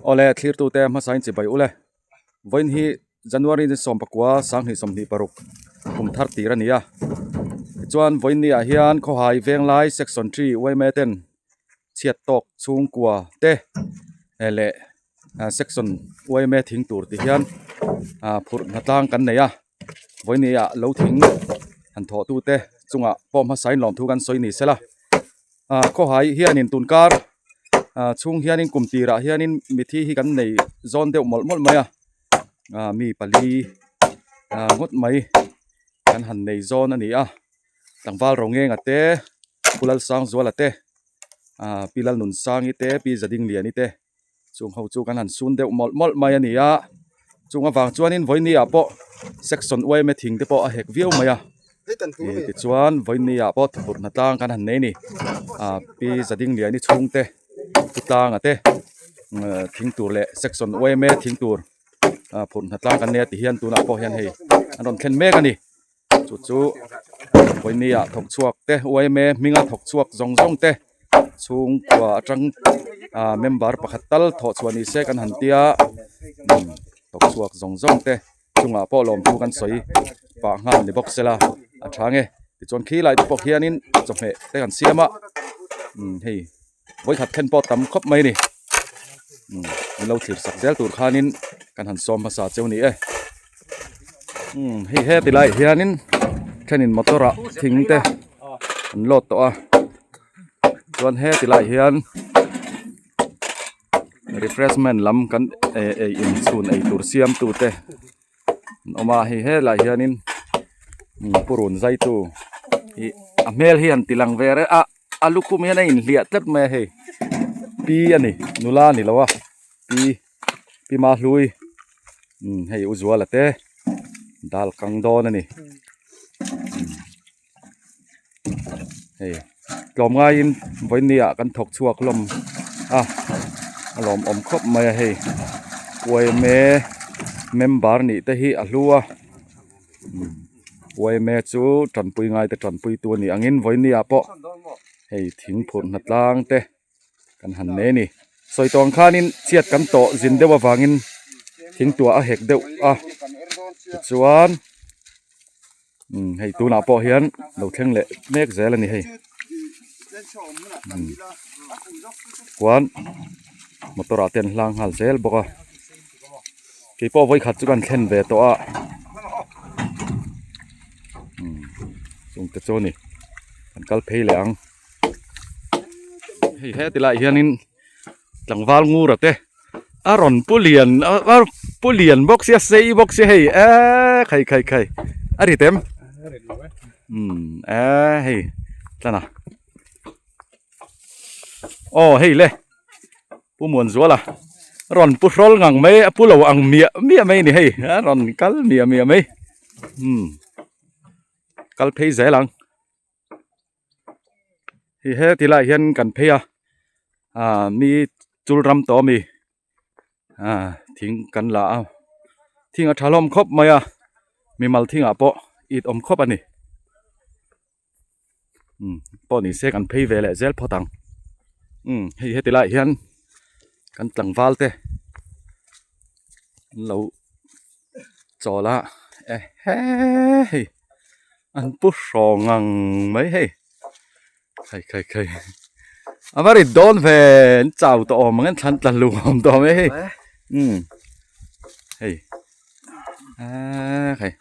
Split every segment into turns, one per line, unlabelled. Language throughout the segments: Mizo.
Awle thlirtute hmasain chibai ule. Vawiin hi January ni sawmpakua sanghnih sawmhnih paruk kum thar tir a ni a. Tichuan vawiin ni ah hian khawhai venglai section 3 yma ten chhiat tawk chhungkua te leh section yma thing tur ti hian phurh hnatlang kan nei a. Vawiin ni ah lo thing han thawh tute chungah pawh hmasain lawmthu kan sawi ni sela. Khawhai hianin tunkar chhung hianin kum tirah hianin mithi hi kan nei zawn deuh mawlh mawlh mai a mi pali ngawt mai kan han nei zawn a ni a tlangval Rongenga te Pu Lalsangzuala te Pi Lalnunsangi te Pi Zadingliani te. Chung ho chu kan han sun deuh mawlh mawlh mai a ni a, chung avang chuanin vawiin ah pawh section yma thing te pawh a hek viau mai a, tichuan vawiin ah pawh thupurh hna tlang kan han nei a ni, ah pi Zadingliani chhungte pu tlanga te thing tur leh section yma thing tur phurh hna tlang kan nei a ti hian tunah pawh hian hei an rawn thlen mek a ni. Chu chu vawinia thawk chhuak te yma hminga thawk chhuak zawng zawng te chhungkua atang ah member pakhat tal thawh chhuah ni se kan han tia thawk chhuak zawng zawng te chungah pawh lawmthu kan sawi pah nghal ni bawk sela a tha nge tichuan khi lai te pawh khianin chawhmeh te kan siam a hei vawikhat thlen pawh tam khawp mai a ni min lo thlir sak zel tur khanin kan han sawm hmasa cheu ni e hei heti laiah hianin thenin motor ah thing te an load tawh a chuan heti laiah hian refreshment lam kan ei inchhun ei tur siam tu te an awm a hei helaiah hianin purun zai tu ih a hmel hi an ti lang ve reng a a lukhum hian a inhliah tlat mai a hei pi a ni nula a ni lo a pi pi mahlui hei u zuala te dal kang dawn a ni hei tlawmngaiin vawiin ah kan thawk chhuak hlawm a a lawmawm khawp mai a hei yma member nih te hi a hlu a yma chu tanpui ngai te tanpui tu a nih angin vawiin ah pawh hei thing phurh hna tlang te kan han nei a ni sawi tawng khanin chhiat kan tawh zin deuh avangin thing tuah a hek deuh a tichuan umm hei tunah pawh hian lo thleng leh mek zel a ni hei khuan motor ah te an hlang nghal zel bawk a keipawh vawikhat chu kan thlen ve tawh a umm chung te chu a ni kan kal phei leh ang hei heti lai hianin tlangval ngura te a rawn pu lian a pu lian bawk sia sei bawk sia hei eee khai khai khai a rit em umm eee hei tlana aw hei le pu Muanzuala rawn pu hrawl ngang mai a pu lo ang miah miah mai a ni hei a rawn kal miah miah mai umm kal phei zel ang. Hei heti laiah hian kan phei a ah mi chul ram tawh ami ah thing kan la a thing a tha hlawm khawp mai a mimal thing ah pawh it awm khawp a ni umm pawh ni se kan phei ve leh zel phawt ang umm hei heti laiah hian kan tlangval te an lo chawl a e he hei. An pu hraw ngang mai hei khai khai khai a va rit dawn ve an chau tawh awm ang an thlan tla hlum awm tawh mai hei umm hei eee hei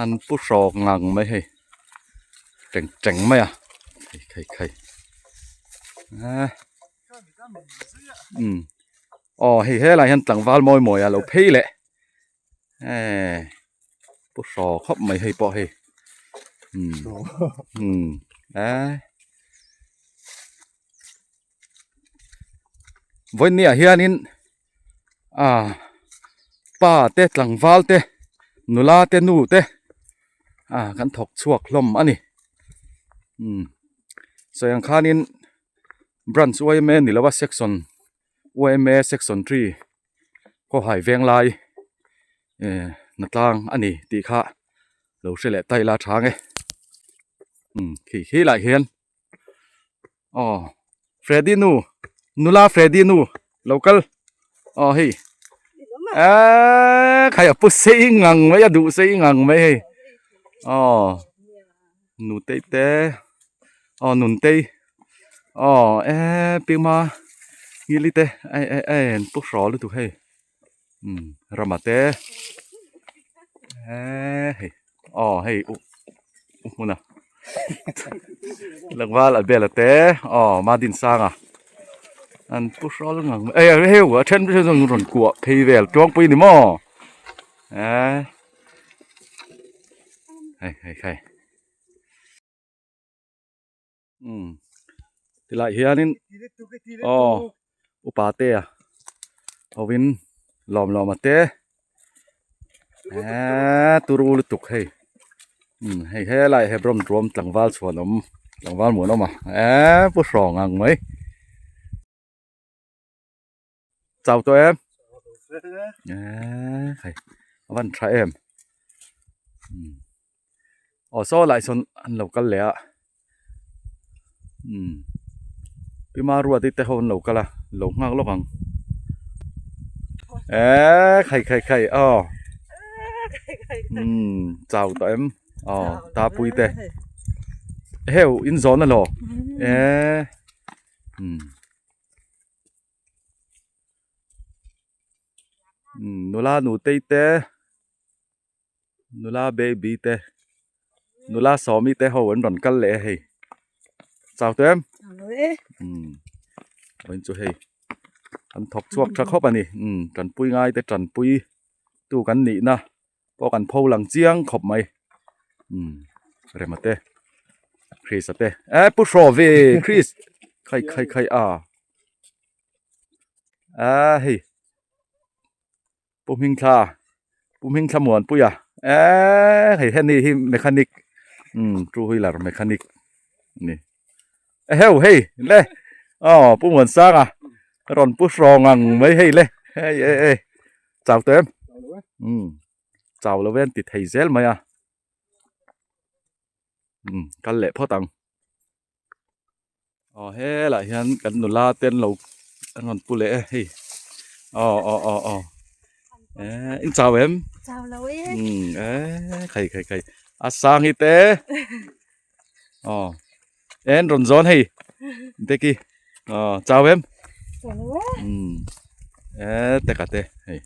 an pu hraw ngang mai hei teng teng mai a khai khai khai eee umm aw hei helaiah hian tlangval mawi mawi a lo phei leh. Eee pu hraw khawp mai hei pawh hei umm umm eee vawiin ah hianin ah pa te tlangval te nula te nu te ah kan thawk chhuak hlawm a ni umm sawi ang khanin branch yma ni lo a section yma section 3 khawhai veng lai eh hnatlang a ni tih kha lo hre leh ta ila tha ang e umm khi khi lai hian aw Freddy nu nula Freddy nu lo kal. Aw hei eee khai a pu sei ngang mai a duh sei ngang mai hei aw nutei te aw nuntei aw eee pima ngili te ei ei ei an pu hraw lutuk hei umm rama te eee hei aw hei u u hmuna tlangval a bela te aw Madinsanga an pu hrawl ngang mai ei hei a then phei chuan rawn kuah phei vel tuangpui ni maw eee hei hei hei. Umm tilai hianin aw upa te a hovin lawm lawm a te eee turu lutuk hei umm hei helai Hebron ruam tlangval chhuan awm tlangval muan awm a eee pu hrawng ang mai. Chau tawh em? Eee hei a van tha em aw saw lai sawn an lo kal leh a umm pi Maruati te ho an lo kal a lo nghak lawk ang eee khai khai khai aw umm chau tawh em aw tapui te heu in zawn alaw eee umm. Nula nutei te nula baby te nula sawmi te ho an rawn kal leh a hei chau tawh em umm vawiin chu hei an thawk chhuak tha khawp a ni umm tanpui ngai te tanpui tu kan nih na pawh kan pho lang chiang khawp mai umm rema te Chris a te eh pu hraw ve Chris khai khai khai a a hei pu hming thla pu hming thla muanpui a eh hei heni hi mechanic umm two wheeler mechanic a ni eheu hei le aw pu muansanga rawn pu hrawng ang mai hei le hei eh eh chau tawh em umm chau lo ve an ti thei zel mai a umm kal leh phawt ang aw helaiah hian kan nula te an lo an rawn pu leh e hei aw aw aw aw eh in chau em
chau lo e
umm eh khai khai khai a sang hi te aw en rawn zawn hei teki aw chau em
chau lo e
umm eh teka te hei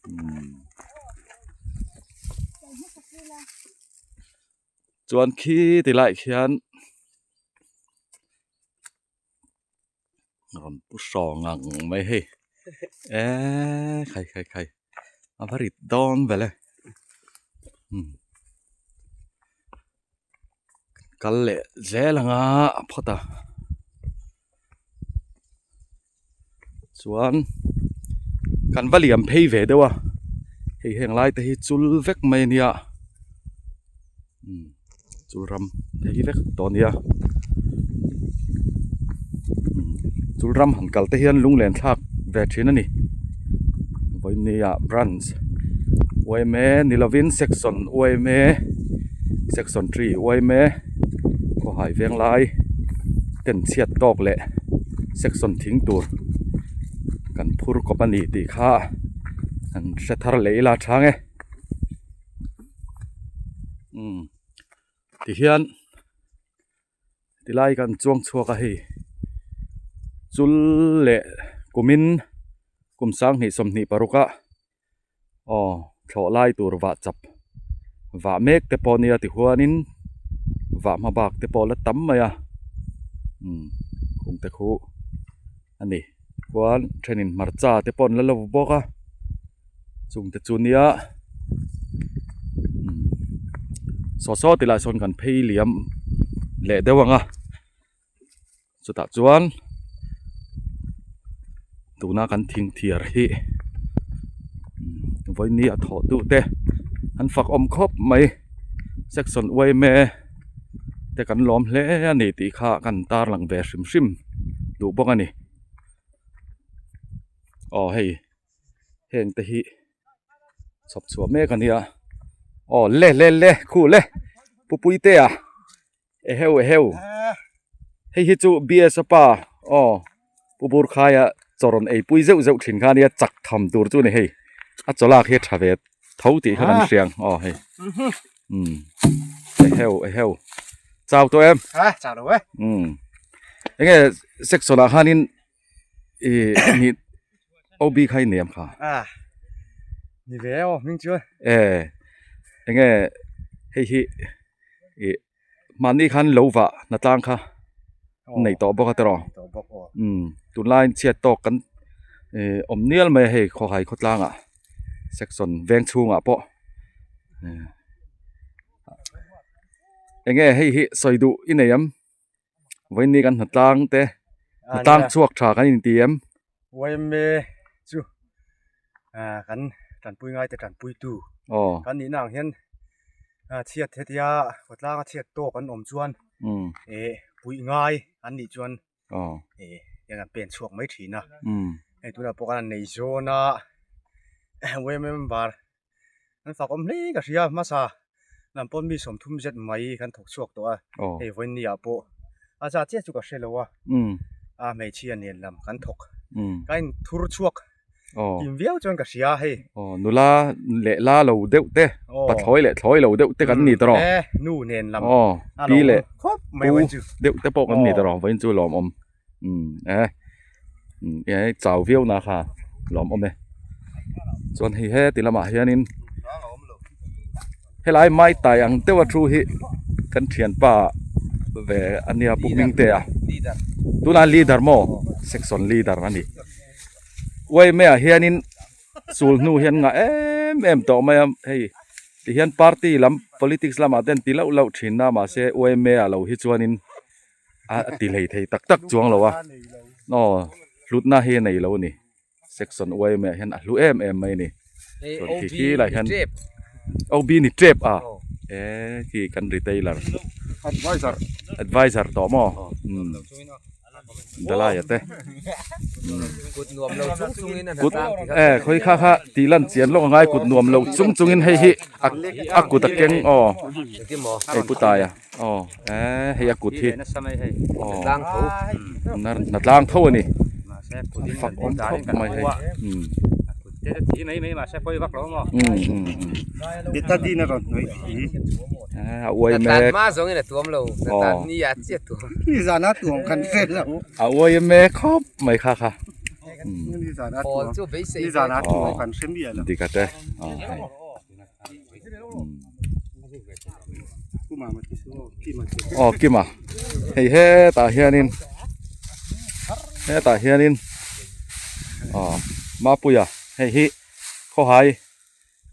umm chuan khi ti laiah khian rawn pu hrawng ang mai hei eee khai khai khai a va rit dawn vel e umm kal leh zel anga a phawt a chuan kan va liam phei ve deuh a hei heng lai te hi chul vek mai a nia umm chul ram phei vek tawh a nia umm chul ram han kal te hian lunglen thlak ve thin a ni vawinia branch yma ni lovin section yma section 3 yma khawhai veng lai ten chhiat tawk leh section thing tur kan phur kawp a ni tih kha an hre thar leh ila chang e umm tihian tilai kan chuang chhuak a hei chul leh kumin kum sanghnih 25 ah aw thlawh lai tur vah chap vah mek te pawh nia tihuanin vah hma bak te pawh la tam mai a umm khum te khu a ni chuan thenin hmarcha te pawh an la lo bawk a chung te chu nia umm saw saw ti lai sawn kan phei liam leh deuh ang a chutah chuan tuna kan thing thiar hi vawiin a thawh duh te an fak awm khawp mai section yma te kan lawm hle a ni tih kha kan tarlang ve hrim hrim duh bawk a ni aw hei heng te hi chhawp chhuah mek a nia aw le le le khu le pu puitea eheu eheu hei hi chu bs a pa aw pu burkhaia. Chaw rawn ei pui zeuh zeuh thin kha ania chak tham tur chu a ni hei a chaw lak hi a tha ve tho tih kha kan hria ang aw hei umm eheu eheu chau tawh em
a chau lo e
umm enge section ah khanin ih ni OB kha i nei ang kha
a ni ve aw hming chuan
e enge hei hi ih Mahni khan lo vah hnatlang kha nei tawh bawk a tiraw umm tunlaiin chhiat tawk kan ih awm nial mai a hei khawhai khawtlangah section veng chhungah pawh eng nge hei hi sawi duh i nei em vawiin ni kan hnatlang te hnatlang chhuak tha kan inti em.
Yma chu kan tanpui ngai te tanpui tu kan nihna ang hian chhiat hetia khawtlang a chhiat tawk an awm chuan eh puih ngai an nih chuan eh hian an pen chhuak mai thin a hei tunah pawh khan an nei zawn a yma member an fak awm hle ka hria hmasa lam pawn mi 30 zet mai kan thawk chhuak tawh a hei vawiin ni ah pawh a zat chiah chu ka hre lo a a hmeichhia nen lam kan thawk ka in thur chhuak kim viau chuan ka hria hei
nula leh la lo deuh te pathlawi leh thlawi lo deuh te kan ni tawh
e nu nen lam
pi leh khawp mai vawiin chu deuh te pawh kan ni tawh vawiin chu lawmawm e e chau viau na kha lawm awm e chuan hei heti lamah hianin helai mai tai ang deuh a thu hi kan thianpa ve a nia pu Hmingtea tunah leader maw section leader a ni uaime ah hianin sul hnu hian ngah em em tawh mai a hei tihian party lam politics lamah te an ti lauh lauh thin a mahse uaime ah lo hi chuanin. a ti hlei thei tak tak chuang lo a aw hlutna hi a nei lo a ni section yma ah hian a hlu em em mai a ni chuan khi khi lai hian OB ni tep a e khi kan retailer
advisor
advisor tawh maw umm Dalaia te kut e khawi kha kha tih lan chian lawk angai kut nuam lo chung chungin hei hi a kut a keng aw hei pu taia aw e hei a kut hi aw hnatlang tho a ni a fak awm khawp mai hei umm a uai mek aw. A uai mek khawp mai kha kha dika te aw kima hei hetah hianin hetah hianin aw mapuia hei hi khawhai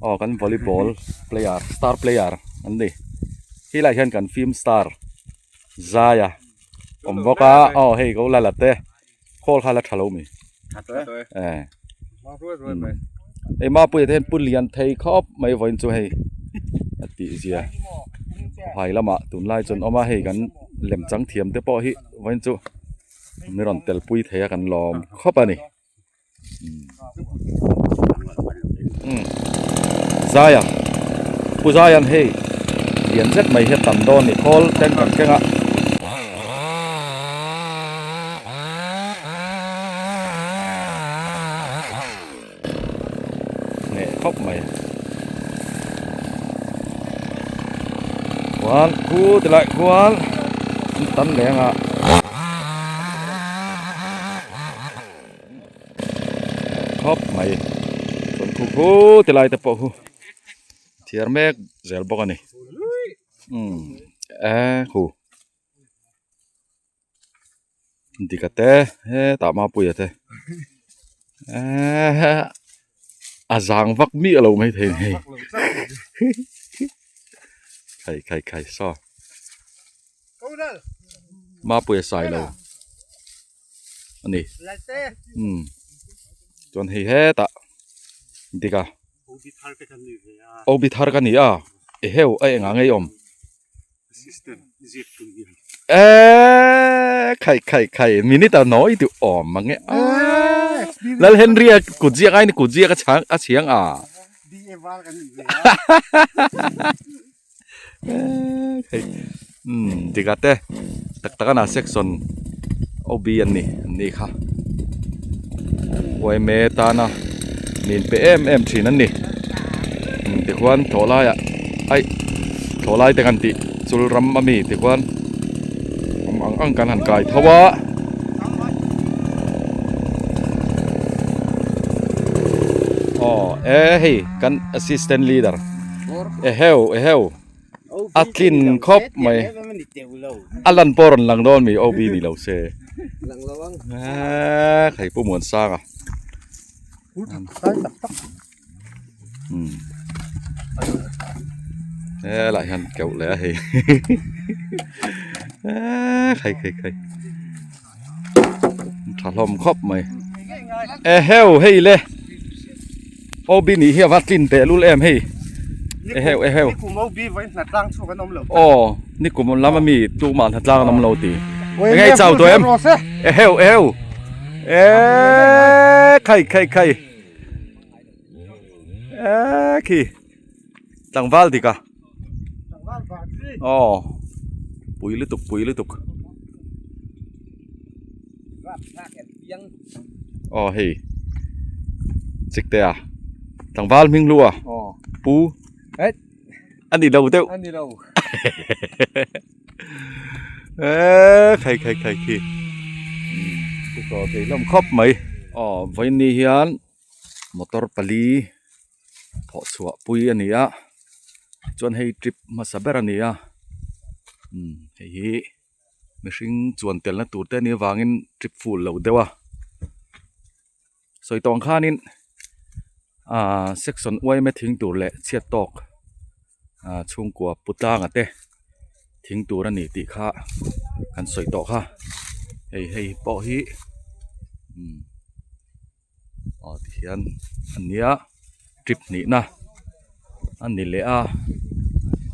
Aw kan volleyball player star player an ni helaiah hian kan film star Zaia awm bawk a aw hei ko la la te khawl kha la tha lo mi e hei mapuia te hian pu lian thei khawp mai vawiin chu hei a tih zia hai lamah tunlai chu an awm a hei kan lem chang thiam te pawh hi vawiin chu min rawn tel pui thei a kan lawm khawp a ni. Zaia Pu Zaia'n hei lian zet mai hi a tam dawn a ni khawl ten kan keng a. Hneh khawp mai khuan khu ti lai khuan an tam leng a. Khawp mai chuan khu khu ti lai te pawh khu thiar mek zel bawk a ni umm e khu dika te hetah mapuia te eee a zang vak miah lo mai thei ni khai khai khai saw mapuia sai lo. a ni umm chuan hei hetah dik a OB thar ka ni a eheu a engah ngei awm eeee khai khai khai minute a nawi duh awm mang e aaa Lal Henry a kut ziak aiin kut ziak a chhang a chhiang a hei umm dik te tak tak a na section OB an ni an ni kha. Uaime tana min pe em em thin an ni tikhuan thlawh laiah aih thlawh lai te kan tih chul ram ami tikhuan awm ang ang kan han kai tho a. Aw e hei kan assistant leader eheu eheu a tlin khawp mai a lan pawh a rawn lang dawn mi OB ni lo se eee hei Pu Muansanga helai hian keuh leh a hei eee khai khai khai tha hlawm khawp mai eheu hei le OB nih hi a va tlin teh lul em hei eheu eheu aw nikum lam ami tumah hnatlang an awm lo tih enge i chau tawh em eheu eheu eee khai khai khai eee khi tlangval dik a aw pui lutuk pui lutuk aw hei chikte a tlangval hming lu a pu a ni lo deuh eee khai khai khai khi thei hlawm khawp mai aw vawiin ni hian motor pali thawh chhuah pui a ni a chuan hei trip hmasa ber a ni a umm hei hi mihring chuan telna tur te a nih avangin trip full lo deuh a sawi tawng khanin ahh section uaime thing tur leh chhiat tawk ahh chhungkua pu tlanga te thing tur a ni tih kha kan sawi tawh kha hei hei pawh hi umm. Aw tihian a nia trip hnihna a ni leh a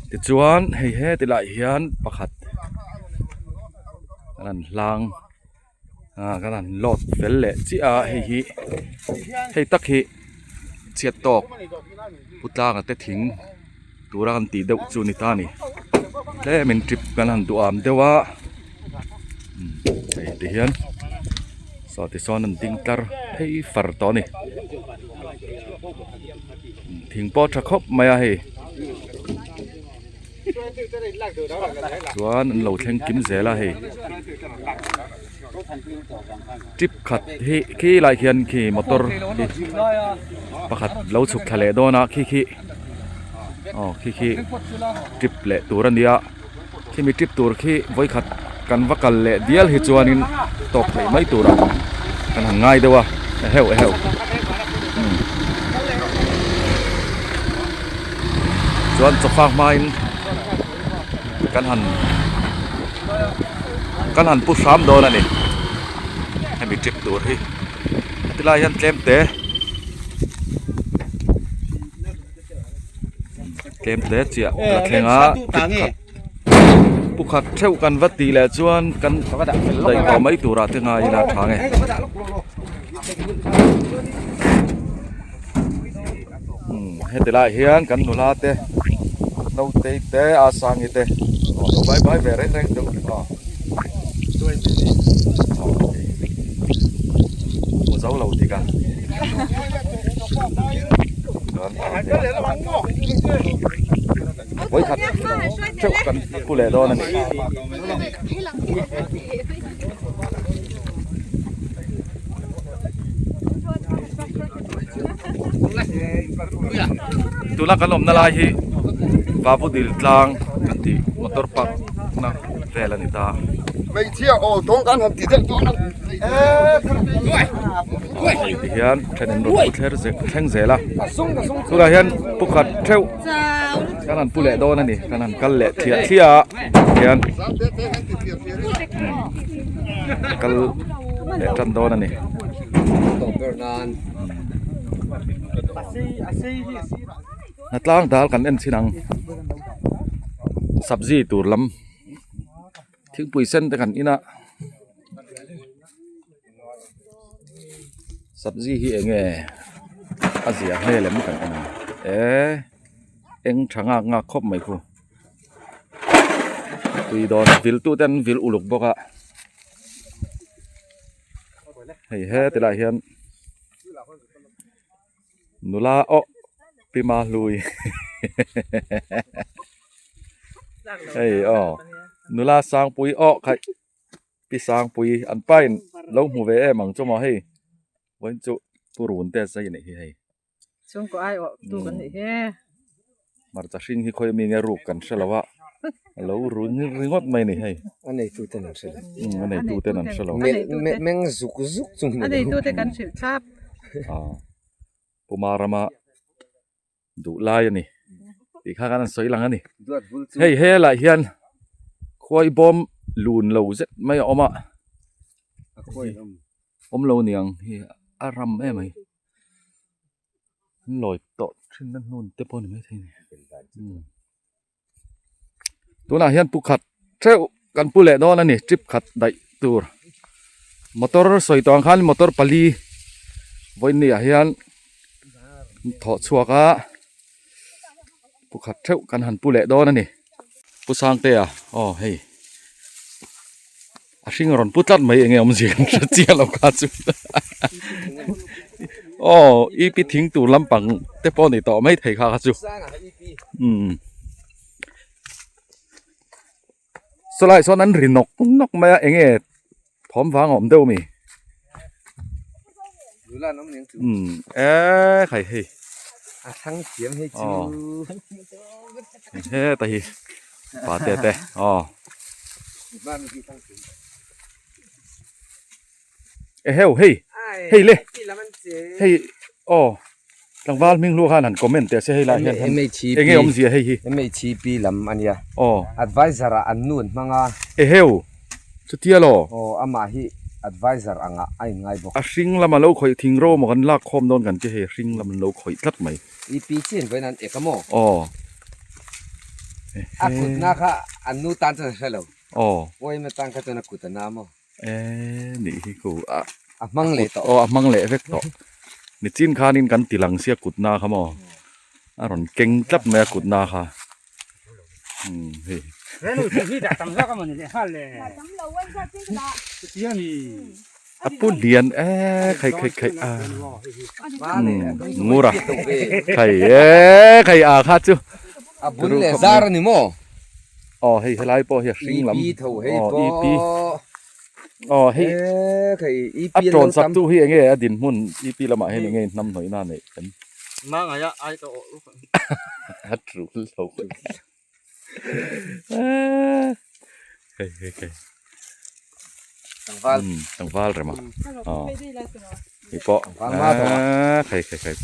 tichuan hei heti laiah hian pakhat kan han hlang ah kan han load fel leh chiah a hei hi hei tak hi chhiat tawk pu tlanga te thing tura kan tih deuh chu a ni ta a ni tlemin trip kan han duh am deuh a hei ti hian saw ti sawn an ding tlar phei far tawh a ni thing pawh a tha khawp mai a hei chuan an lo thleng kim zel a hei trip khat hi khi lai khian khi motor hi pakhat lo chhuk thla leh dawn a khi khi aw khi khi trip leh tur a nia khimi trip tur khi vawikhat kan va kal leh dial hi chuanin tawp theih mai tur a kan han ngai deuh a eheuh eheuh chuan chawfak hmain kan han kan han pu hram dawn a ni hemi trip tur hi hetilai hian tlem te tlem te chiah la thleng a trip khat pu khat theuh kan va tih leh chuan kan daih tawh mai turah te ngaiin a tha nge. Heti lai hian kan nula te nautei te a sangi te aw lo bai bai ve reng reng deuh a hmu zo lo dik a vawikhat theuh kan pu leh dawn a ni. Tuna kan awmna lai hi Vavu dil tlang kan tih motor park na vel a ni ta. Hei ti hian then an rawn pu thler thleng zel a tunah hian pu khat theuh kan han pu leh dawn a ni kan han kal leh thliah thliah a hian kal leh tan dawn a ni. Hnatlang dal kan en chin ang sabzi tur lam thingpui sen te kan in a sabzi hi eng nge a zia hmel em kan en ang eee eng tha ngak ngak khawp mai khu tui dawn vil tu ten vil uluk bawk a hei he ti lai hian. Nula aw pi ma hlui hei aw nula sangpui aw khaih pi sangpui an pa in lo hmu ve em ang chu maw hei vawiin chu pu run te zai anih hi hei.
Chhungkaw ai awh tu kan nih hi.
Hmarcha hring hi khawi mi nge ruk kan hre lo a, a lo run ringawt mai a ni hei.
A neitu ten an hre lo.
Umm a neitu ten an hre lo.
Meng zuk zuk chu
A neitu te kan hrilh thlap.
Aw Puma rama duh lai a ni tih kha kan han sawi lang a ni. Hei helaiah hian khuai bawm lun lo zet mai a awm a. Awm lo niang hi a ram em mai. An lawi tawh thin na hnun te pawh a ni maithei a ni. Tunah hian pu khat theuh kan pu leh dawn a ni trip khat daih tur motor sawi tawh ang khan motor pali vawiin ah hian thawh chhuak a pu khat theuh kan han pu leh dawn a ni pu sangtea aw hei. A hring a rawn pu tlat mai enge awmzia kan hre chiah lo kha chu aw e p thing tur lampang te pawh ni tawh mai thei kha kha chu umm sawlai sawn an ri nawk nawk mai a enge thawm vang a awm deuh ami umm eee khai hei aw heta hi. Pate te aw eheu hei hei le hei aw tlangval hming hlu khan han comment teh se hei lai hian eng nge awmzia hei hi
MHP lam ania aw advisor ah an nu an hmang a
eheu chutia law
aw amah hi advisor angah a inngai bawk
a hring lama lo khawih thing ro maw kan lak khawm dawn kan ti hei a hring lam an lo khawih tlat mai.
EP chian vawiin an ek a maw?
Aw.
A kutna kha an nu tan chuan a hre lo.
Aw.
Uaima tan kha chuan a kut a na maw?
Eee nih hi ku a.
A hmang leh tawh.
Aw a hmang leh vek tawh. Nichin khanin kan ti lang sia kutna kha maw? A rawn keng tlat mai a kutna kha. Umm hei. A pu lian e khai khai khai a ngur a khai e khai a kha chu
a bul leh zar ani maw
aw hei helai pawh hi a hring lam aw ep aw hei a tawn sak tu hi enge a dinhmun ep lamah hian enge hnam hnawih na neih em a tul lo hei hei hei
tlangval
tlangval rema aw hei pawh khai khai khai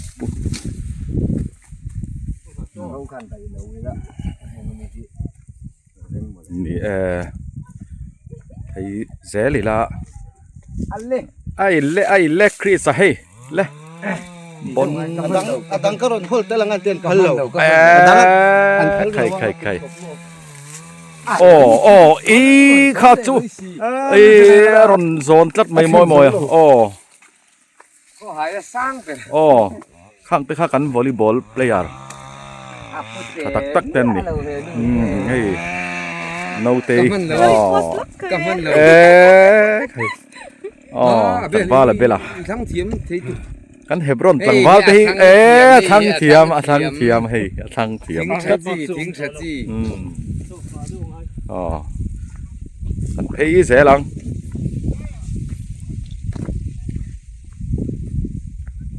ni e hei zel ila ai le ai le Chris a hei le bon
a dang ka rawn hawl tel ang an ten phal lo
khai khai khai aw aw i kha chu i a rawn zawn tlat mai mawi mawi a aw aw khang te kha kan volleyball player tha tak tak te an ni umm hei naute aw eee khai aw tlangval a bel a kan Hebron tlangval te hi eee a thlang thiam a thlang thiam hei a thlang thiam umm aw kan phei zel ang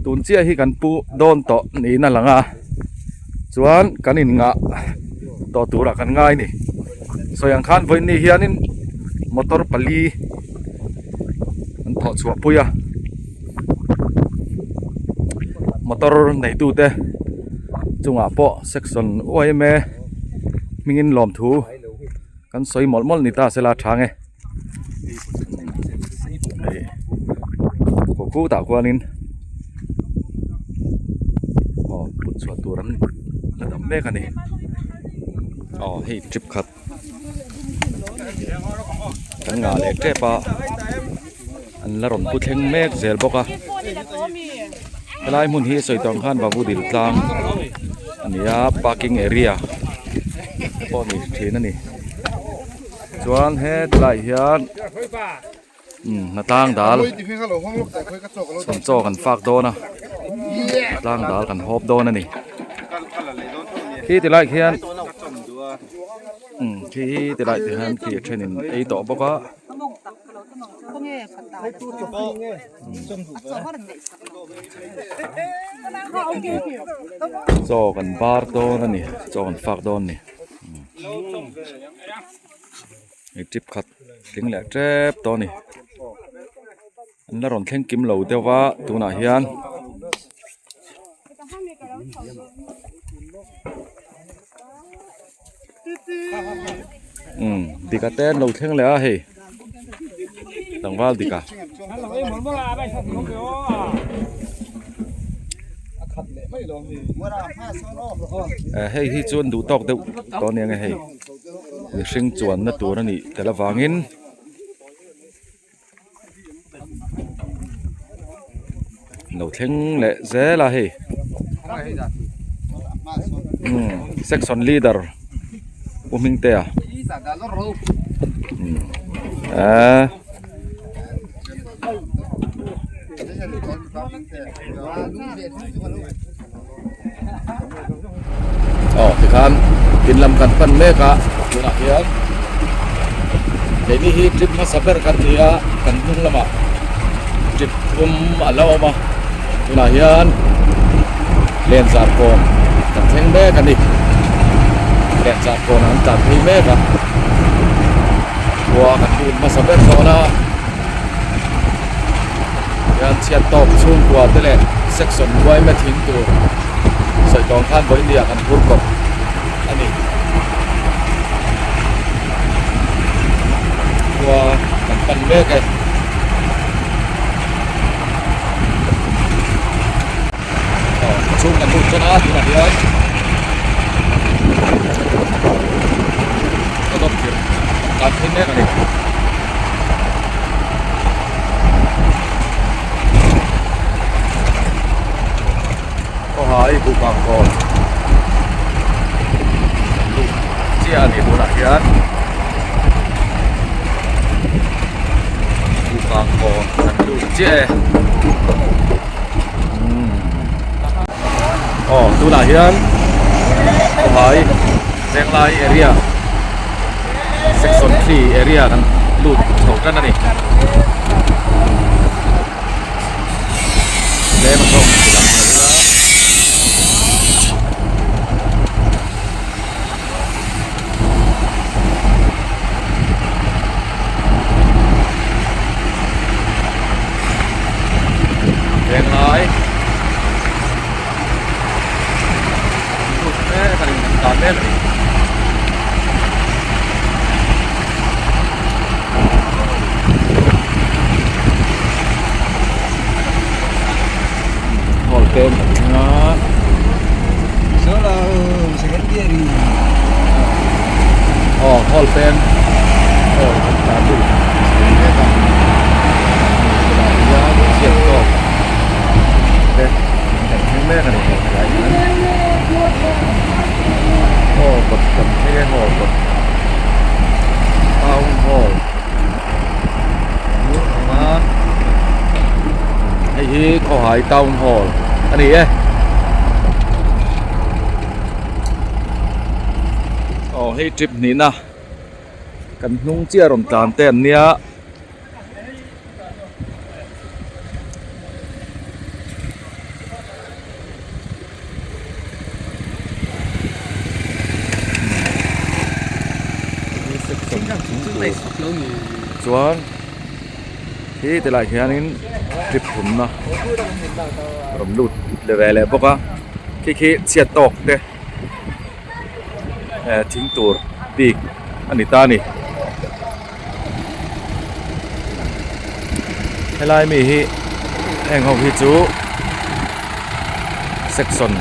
tun chiah hi kan pu dawn tawh niin a lang a chuan kan in ngah tawh turah kan ngai a ni sawi ang khan vawiin ni hianin motor pali an thawh chhuah pui a motor neitu te chungah pawh section uaim e hmingin lawmthu kan sawi mawlh mawlh ni ta sela tha nge. Hei khaw khutah khuanin aw put chhuah tur an la dam mek a ni aw hei trip khat kan ngah leh tep a an la rawn pu thleng mek zel bawk a helai hmun hi sawi tawng khan vavu dil tlang a ni a parking area pawh ni thin a ni. Chuan hetlaiah hian umm hnatlang dal chhawm chaw kan fak dawn a. Tlang dal kan hawp dawn a ni. Khi ti lai khian khi ti lai te hian khi a thenin ei tawh bawk a. Chaw kan bar dawn a ni chaw kan fak dawn a ni. Hei tip khat tling leh tep tawh a ni. An la rawn thleng kim lo deuh va tunah hian umm dika te an lo thleng leh a hei tlangval dika eh hei hi chuan duh tawk deuh tawh ania nge hei mihring chuanna tur a nih tel avangin. Lo thleng leh zel a hei section leader Pu Hmingtea eee aw tikhan in lam kan pan mek a tunah hian keini hi trip hmasa ber kan ni a kan hnung lamah trip thum a la awm a tunah hian len zar kawn kan thleng mek a ni len zar kawn an tlan phei mek a khua kan lut hmasa ber dawn a. Hian chhiat tawk chhungkua te leh section yma thing tur sawi tawng khan vawiin ah kan phur kawp a ni. Khua kan pan mek e. Aw chhung kan lut tan a tunah hian ka dawt thir kan phei mek a ni. Khawhai buhbang kawn kan lut chiah a ni tunah hian buhbang kawn kan lut chiah e aw tunah hian khawhai Venglai area section 3 area kan lut chho tan a ni tlem a zawng ti lang lo ila Venglai aw hall peng aw kan tlan lut mek a tunah hian chhiat tawk te kan thleng mek a ni hei helai hian aw kawt kan thleng e aw kawt town hall anga hei hi khawhai town hall a ni e aw hei trip hnihna kan hnung chiah rawn tlan te an nia. Chuan khi ti lai hianin trip thumna rawn lut ve leh bawk a khi khi chhiat tawk te eh thing tur bik a ni ta a ni. Helai mi hi heng ho hi chu section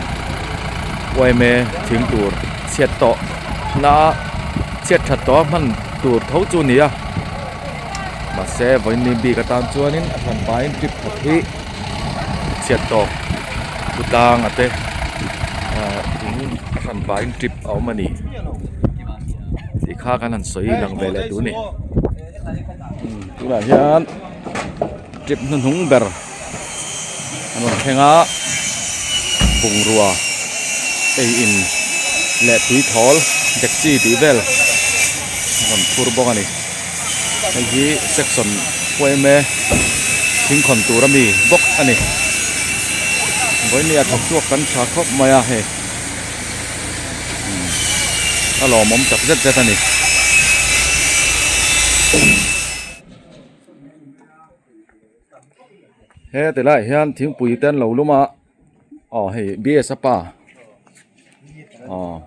yma thing tur chhiat tawh na chhiat that tawh a hman tur tho chu a ni a mahse vawiin ni bik atan chuanin a hran pahin trip khat hi chhiat tawk pu tlang a te ahh thing a hran pahin trip a awm a ni. Tih kha kan han sawi lang ve leh tur a ni tunah hian trip hnuhnung ber an rawn thleng a. Bungrua ei in leh tui thawl dekchi tih vel a rawn phur bawk a ni. Hei hi section yma thingkhawn tur ami bawk a ni. Vawinia thawk chhuak kan tha khawp mai a hei a lawmawm tak zet zet a ni. He ti laiah hian thingpui te an lo lum a aw hei B_S a pa aw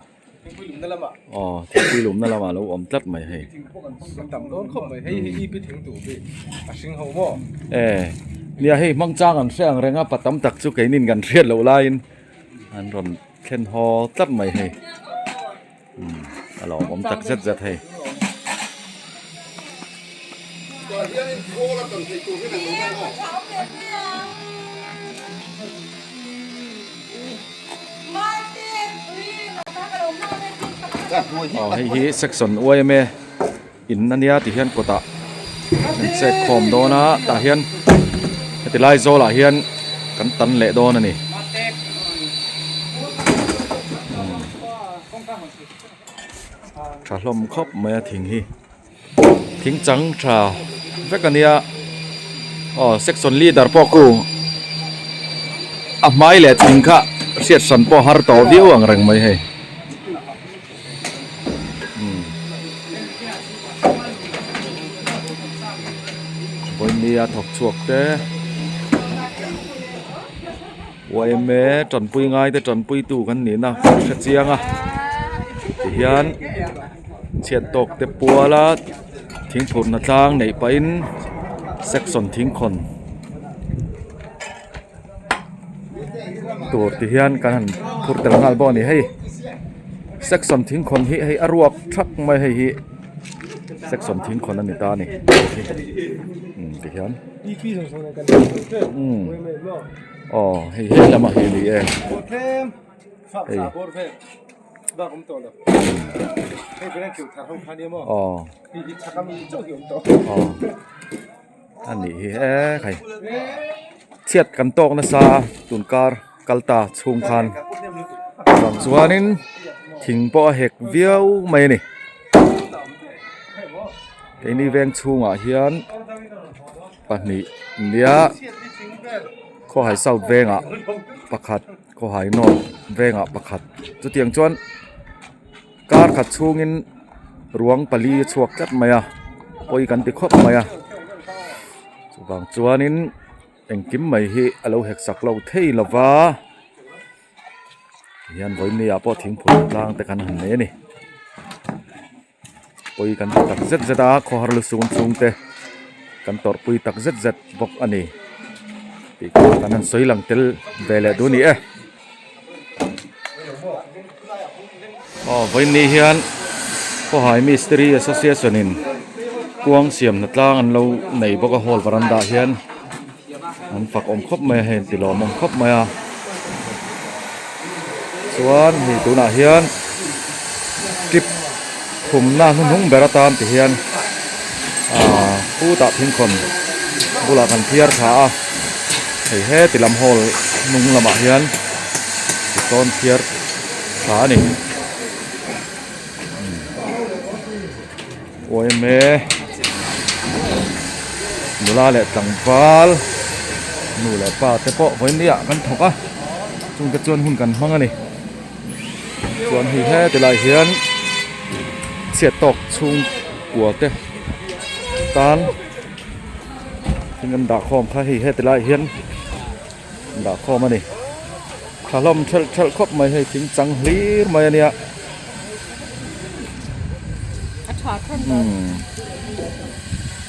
aw thingpui lumna lamah a lo awm tlat mai hei e nia hei hmang chang an hre ang reng a pa tam tak chu keinin kan hriat loh laiin an rawn thlen haw tlat mai hei. A lawmawm tak zet zet hei. Aw hei hi section yma in ania ti hian kawtah an chet khawm dawn a tah hian heti lai zawlah hian kan tan leh dawn a ni. Tha hlawm khawp mai a thing hi thing chang tha vek a nia aw section leader pawh khu a hmai leh thing kha hriat hran pawh har tawh viau ang reng mai hei vawinia thawk chhuak te. Yma tanpui ngai te tanpui tu kan nihna kan hre chiang a tihian chhiat tawk te puala thingphurhna tlang neih pahin section thingkhawn tur ti hian kan han phur tel nghal bawk a ni hei section thingkhawn hi hei a ruak thak mai hei hi section thingkhawn a ni ta a ni tihian. Aw hei he lamah hi a ni e hei aw aw a nih hi e khai chhiat kan tawk nasa tun kar kal ta chhung khan vang chuanin thing pawh a hek viau mai a ni keini veng chhungah hian. Pahnih nia khawhai south vengah pakhat khawhai north vengah pakhat chutiang chuan kar khat chhungin ruang pali a chhuak tlat mai a pawi kan ti khawp mai a chuvang chuanin engkim mai hi a lo hek sak lo thei lo va tihian vawiin ah pawh thingpui tlang te kan han nei a ni. Pawi kan ti tak zet zet a khawhar lu sung chung te kan tawrhpui tak zet zet bawk a ni tih kha kan han sawi lang tel ve leh duh a ni e. Aw vawiin ni hian Khawhai Mistiri Association in kuang siam hna tlang an lo nei bawk a hall veranda ah hian an fak awm khawp mai a hei an ti lawmawm khawp mai a chuan hei tunah hian trip thumna hnuhnung ber atan ti hian ahh khutah thingkhawn bulah kan phiar thla a hei heti lam hall hnung lamah hian tisawn phiar thla a ni. Uaime nula leh tlangval nu leh pa te pawh vawiin ah kan thawk a chungte chuan hun kan hmang a ni chuan hei heti lai hian chhiat tawk chhungkua te tan thing an dah khawm kha hei heti lai hian an dah khawm a ni tha hlawm thelh thelh khawp mai hei thing chang hlir mai a nia.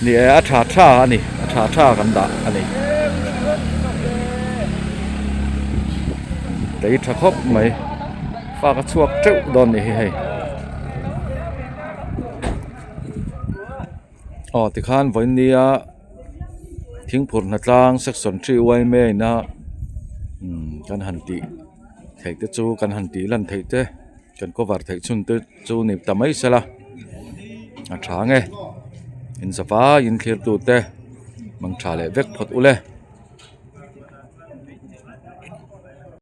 Ni e a tha tha a ni a tha tha kan dah a ni lei tha khawp mai fak a chhuak teuh dawn ni hi hei aw tikhan vawiin nia thingphur hnatlang section 3 yma ina kan han tih theih te chu kan han tih lan theih te. Kan cover theih chhun te chu ni ta mai sela a tha ang e in zavaiin thlir tu te mang tha leh vek phawt ule.